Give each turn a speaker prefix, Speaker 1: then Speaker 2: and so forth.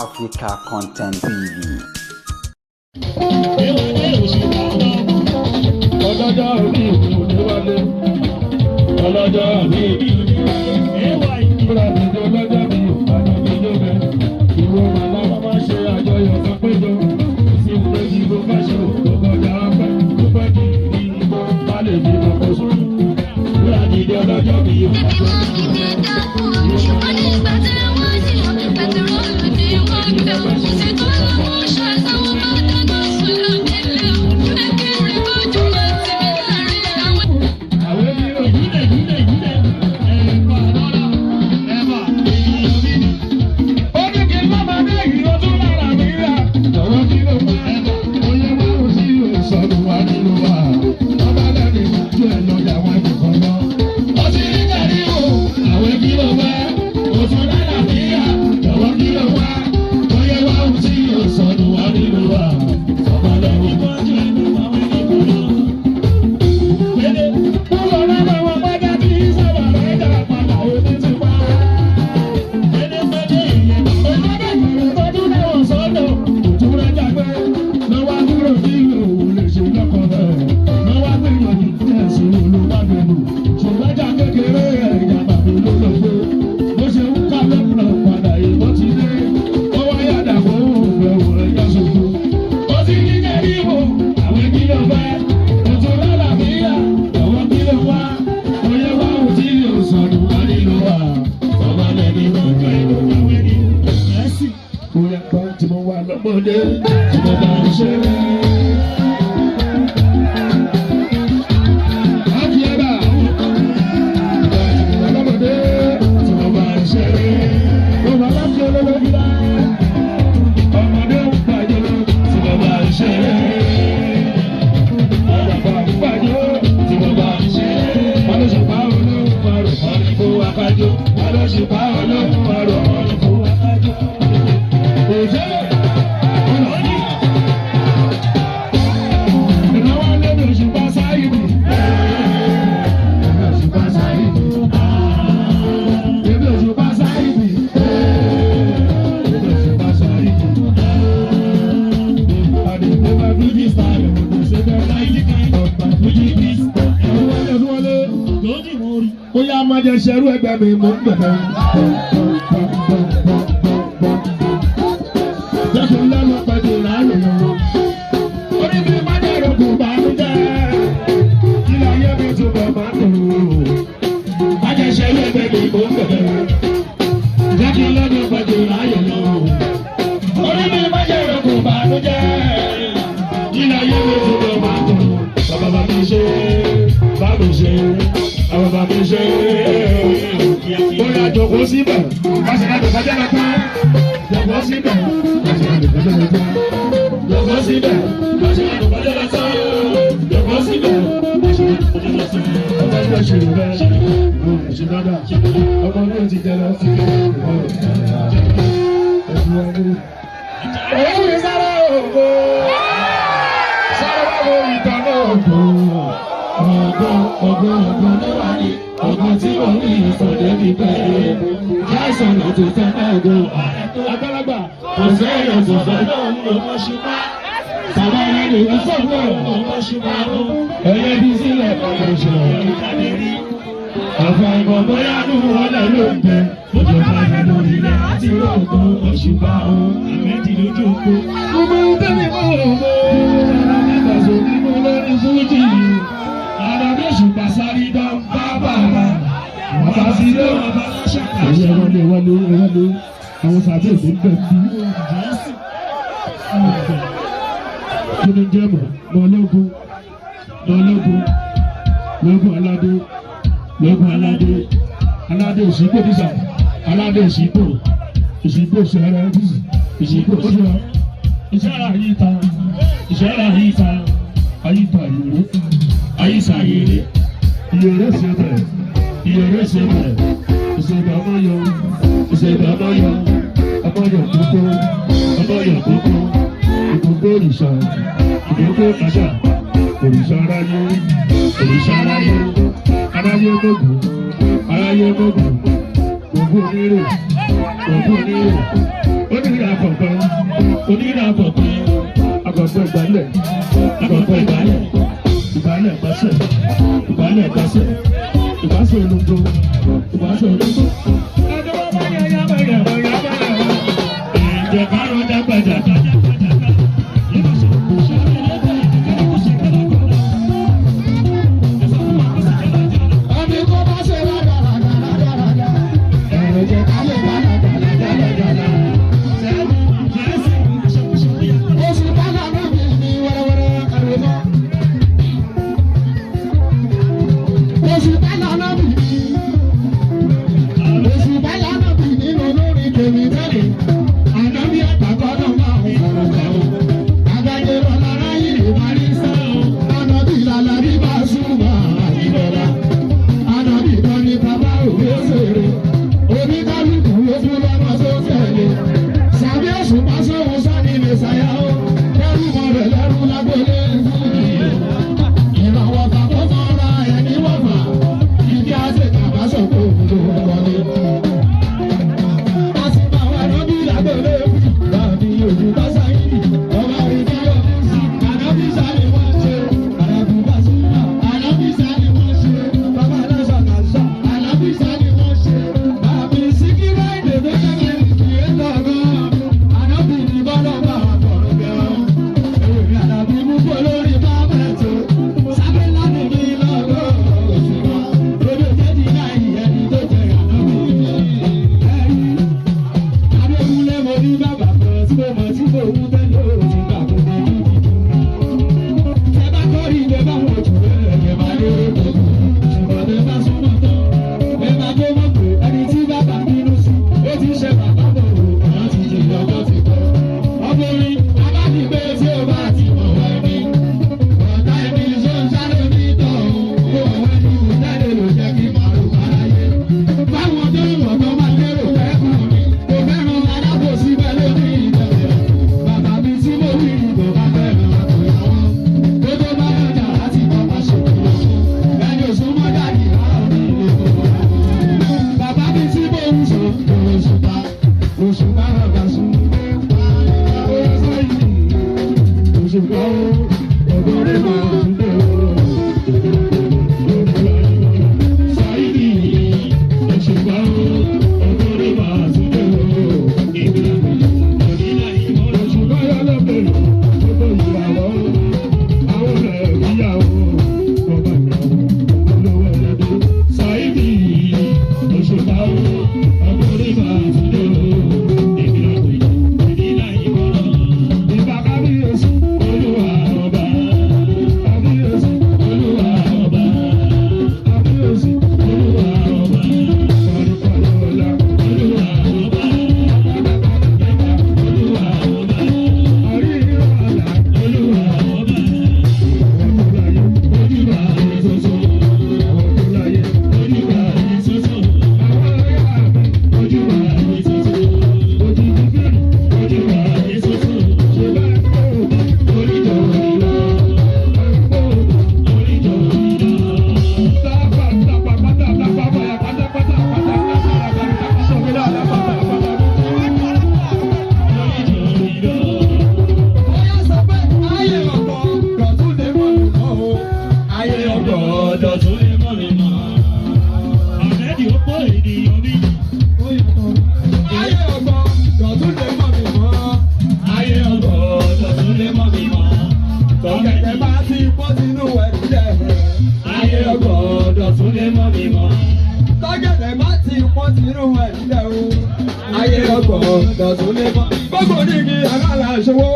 Speaker 1: Africa Content TV.
Speaker 2: Ọlọ́jọ́ mi ò ní wálé. Ọlọ́jọ́ mi ìfúra mi jọ lọ́jọ́ mi ò bàjọ́ mi jọ bẹ́. Ìwọ màmá máa ṣe àjọyọ̀ kan péjọ. Sí méjì ló fẹ́ ṣe òkú kọjá pẹ́. Ó pẹ́ kí ìbò bá lè fi kọ̀kọ́ sùn. Ìfúra mi jọ lọ́jọ́ mi ò bàjọ́ mi jọ bẹ́. Àwọn ènìyàn ìbílẹ̀ ìbílẹ̀ ìbílẹ̀ ẹ̀fà lọ́la ẹ̀fà ènìyàn bíbí. Ó ní kí n má máa dé ìró tún lára mi rà. Jọ̀wọ́ kí ló máa ẹ̀fà oyè márùn sí ìsọ̀nù wa nínú wa. Ọba lẹ́ni ju ẹ̀ lọ́jà wọn nìkan lọ. Ó ti rí kàrí o, àwọn kí ló fẹ́? Òtún lára mi rà. Jọ̀wọ́ kí ló wá? Oyè márùn sí ìsọ̀nù wa nínú wa. Ọba lẹ́ni ju ẹ̀ lọ́jà wọn nìkan lọ. Ó ti ní kẹ́rí wò, àwọn ìdílé ọ̀fẹ́, òtún lálàáfíà, àwọn ìdílé wá, oyè wá ò tí ì sọnù wá nílò wá, ọba lẹ́ni lọ́jọ́ ìlú àwọn ẹni. Bóyá kan tí mo wà lọ́mọdé tí mo bá ń ṣeré. Láti ẹ̀bà, ìgbà tí mo wà lọ́mọdé tí mo bá ń ṣeré. Mo wà láti olólùfẹ́ ọmọdé ń pàjọ́ tí mo bá ń ṣeré. Àgbà ń pàjọ́ tí mo bá ń ṣeré. Alóṣùpá olóhùn arò ọ̀rìn fún akájọ́. Alóṣùpá olóhùn arò ọ̀rìn fún akájọ́. Òjò ọ̀nà ìnáwó lẹ́nu òṣùpá sáyidì. Òṣùpá sáyidì. Èmi òṣùpá sáyidì. Èmi òṣùpá sáyidì. Bóyá máa jẹ ṣerú ẹgbẹ́ mi mò ń bẹ̀rẹ̀. Jẹ́ kí n lẹ́nu pẹ̀lú ìlànà. Orí mi máa jẹ́ ìrògùn bá mi jẹ́. Kí láyé mi túbọ̀ máa dùn. Má jẹ ṣerú ẹgbẹ́ mi mò ń bẹ̀rẹ̀. Jẹ́ kí n lẹ́nu pẹ̀lú ìlànà. Orí mi máa jẹ́ ìrògùn bá mi jẹ́. Kí láyé mi túbọ̀ máa dùn. Bàbá bá mi ṣe, bá mi ṣe, bàbá bá mi ṣe. Bóyá jòkó síbẹ̀, kásìkò àdùnkọ́jẹ́ lọ tán. Jòkó síbẹ̀, kásìkò àdùnkọ́jẹ́ lọ tán. Jòkó síbẹ̀, kásìkò àdùnkọ́jẹ́ lọ tán. Jòkó síbẹ̀, kásìkò àdùnkọ́jẹ́ lọ tán. Ọmọ ilé ṣe rẹ̀, ṣe dáadáa. Ọmọ ilé ti jẹ lọ. Òun ni sára ògo, sára wà wọ ìtàn náà ògo. Ògo ògo ògo ló wà ní ògo tí mo ní ìsọ̀dé mi pẹ́. Káìsàn ló ti fẹ́ náà go. Àgbàlagbà kò sẹ́yìn tó fẹ́ náà ń lò wọ́n ṣùgbọ́n. Bàbá rẹ̀ ní ìfọ̀gbọ́n ẹ̀yẹ bí sílẹ̀ kọ̀ọ̀kan ṣe. Àfà ìmọ̀ bóyá nù wọlé ló ń bẹ. Ìjọba rẹ̀ lórí ilẹ̀ àti rògbò òṣùpá òun. Àmẹ́jì lójú oko. Gbogbo tẹ́lẹ̀ mọ́ ògbó. Àgbàso nínú lórí fújì. Àdàbí òṣùpá sáré dán bá bàbá. Bàbá sí ló. Ẹ̀yẹ wọlé wọlé wọlé. Àwọn sàbẹ̀ èdè ń bẹ̀ bí. Kí ni jẹ́ mọ̀? Mọ̀ lógún. Mọ̀ lógún. Lógún aládé. Lógún aládé. Aládé òsìgbò bísà. Aládé òsìgbò. Òsìgbò sẹ̀rẹ̀ òsìgbò sẹ̀rẹ̀. Ìṣẹ́ra yìí ta. Ìṣẹ́ra yìí ta. Ayíta yèrè. Ayíta yèrè. Ìyèrè ṣẹbẹ̀. Ìyèrè ṣẹbẹ̀. Ìṣẹ̀bẹ̀ ọmọ yọ. Ìṣẹ̀bẹ̀ ọmọ yọ. Ọmọ yọ kókó. Ọmọ yọ kókó. Ìkókó òrìṣà. Ìkókó kàṣà. Òrìṣà aráyé. Òrìṣà aráyé. Aráyé gbogbo. Aráyé gbogbo. Gbogbo onírè. Gbogbo onírè. Onírè àpọ̀. Onírà àkọ́kọ́, àkọ́kọ́ ìgbálẹ̀, àkọ́kọ́ ìgbálẹ̀, ìgbálẹ̀ gbàṣẹ, ìgbálẹ̀ gbàṣẹ, ìgbàṣẹ olóńgbò, ìgbàṣẹ olóńgbò. Ẹjọ́ bá bá yẹ yá bẹ̀rẹ̀ wọ̀ yá bẹ̀rẹ̀ wọ̀. Ìjẹ̀ kárọ̀ jágbàjà.
Speaker 3: Ẹni tó bá ṣe rádaràdà rádaràdà, ẹ̀rù jẹ́ ká lè bá dàdàdàdàdà. Oṣù bálá náà bí mi wẹ́rẹ́wẹ́rẹ́ kàlẹ́ mọ́. Oṣù bálá náà bí mi. Oṣù bálá náà bí nínú lórí tèmi tẹ́lẹ̀. Ànábì àtàkọ́ náà máa ń fọ̀rọ̀ kàn ó. Adájọ́ lára yìí parí sáà. Ànábì làlá bí bá súnmọ́ àti bọ̀dá. Ànábì kan ní bàbá òwe ṣeré. Oníkálukú ló fún lọ́mọ tó tẹ̀lé. Sàbí òṣùpá sóhun sani mẹ́sàyà ó. Lẹ́rú mọ rẹ̀ lẹ́rú lágbólé fújì. Ìrànwọ́ bàbá mọ́ra ẹni wọ̀fà. Ìdí àti kàbá sọ̀kò ló wọlé. A ti máa wà lọ́bí lágbólé fújì. Bàbí òṣùpá sáyidì. Ọba ìdáyọ̀ sí. Ànábì sáré wọ́n ṣe. Àràbù bá súnmọ́. Ànábì sáré wọ́n ṣe. Bàbá aláṣà kàṣà. Ànábì sáré wọ́n ṣe. Bàbí Síkírá ìdè tó jẹ́ kí é lọ́gán. Ànábì ní bọ́lá bá wà kọ̀rọ̀ gan. Èrè àdàbí mú kó lórí bá mẹ́tò. Sábẹ́ lánàá ní lọ́gọ́ òṣùwọ̀n. Lójú jẹ́jì náà ìyẹn ni tó jẹ ànábì. Ẹ̀rí Adékúnlé mo ní bàbá kan tí mo mọ̀ tí mo wú tẹ́lẹ̀ ó ti gbà kó ní kíkí. Ẹ bá kọ́rí ilé bá wọn jù ẹ̀ máa lé kókó. Ṣùgbọ́n tẹ bá súnmọ́ tán, ẹ máa tó mọ̀ pé ẹni tí bàbá bínú sí, ó ti ṣe bàbá bò ó, ọ̀nà ti jìn lọ́jọ́ ti pẹ́. Ọkùnrin aláàdìgbé tí ó bá ti mọ̀ wá ẹni. Ọ̀tá ẹni ṣó ń sáré onítọ̀ òun, ó wọ̀ ẹni kò jáde ló jẹ́ kí màrún aráyé. Báwọn tó ń wọ̀ tó máa lérò fẹ́kùn mi, kò fẹ́ràn alábòsí bẹ́ẹ̀ lórí ìbẹ̀rẹ̀. Bàbá mi tí mo wí ni kò bá fẹ́ràn àtòyàwó. Tó tó bá lọ́jà láti bọ́ bá ṣe kìlọ̀ fún. Ẹni òsùn mọ́ dàdí láàrú ní ilé gbogbo. Bàbá mi tí mo ń sọ òṣùpá, òṣùpá ọ̀gá sùn. Òṣùpá ọ̀gọ́rẹ́ máa ń dé o.
Speaker 2: Sáyidì, òṣùpá ọgọ́rẹ́ máa tún dé o. Òṣùpá yọ lọ́bẹ̀rẹ̀, gbogbo ìyàwó, àwọn ọ̀rẹ́ ìyàwó, ọba ìyàwó, olówó ẹlẹ́dẹ́. Sáyidì, òṣùpá ọgọ́rẹ́ máa tún dé o. Ìbà kábíyèsí, olúwa ọba, kábíyèsí, olúwa ọba. Kábíyèsí, olúwa ọba, kọ̀ọ̀kọ̀ọ̀ ọlá, olúwa ọba, olúwa ọba, àríyá ọlá, olúwa ọba, àwọn tó láyé, ojúbà mi tuntun, àwọn tó láyé, ojúbà mi tuntun, àwọn ọ̀yà mi, ojúbà mi tuntun, ojú fífẹ́rì, ojúbà mi tuntun, ṣe bá kó oríjọ ìlọ, kó oríjọ ìlọ.
Speaker 3: Bóyá sọ pé ayé ọ̀pọ̀ dọ̀tún lè mọ̀ mí mọ́ o. Ayé ọ̀pọ̀
Speaker 2: Dọ̀tún lè mọ̀ mi mọ́. Àmẹ́dì ó pọ̀ ènìyàn mi.
Speaker 3: Ayé ọ̀pọ̀ dọ̀tún lè mọ̀ mí mọ́.
Speaker 2: Ayé ọ̀gọ̀ dọ̀tún lè mọ̀ mi mọ́.
Speaker 3: Tọ̀gẹ̀dẹ̀ bá ti pọ́ sínú ẹ̀rúlẹ̀.
Speaker 2: Ayé ọ̀gọ̀ dọ̀tún lè mọ̀ mi mọ́.
Speaker 3: Tọ̀gẹ̀dẹ̀ bá ti pọ́ sínú ẹ̀rúlẹ̀ o. Ayé ọ̀pọ̀ dọ̀tún lè mọ̀. Gbogbo onígi alára ṣòwò.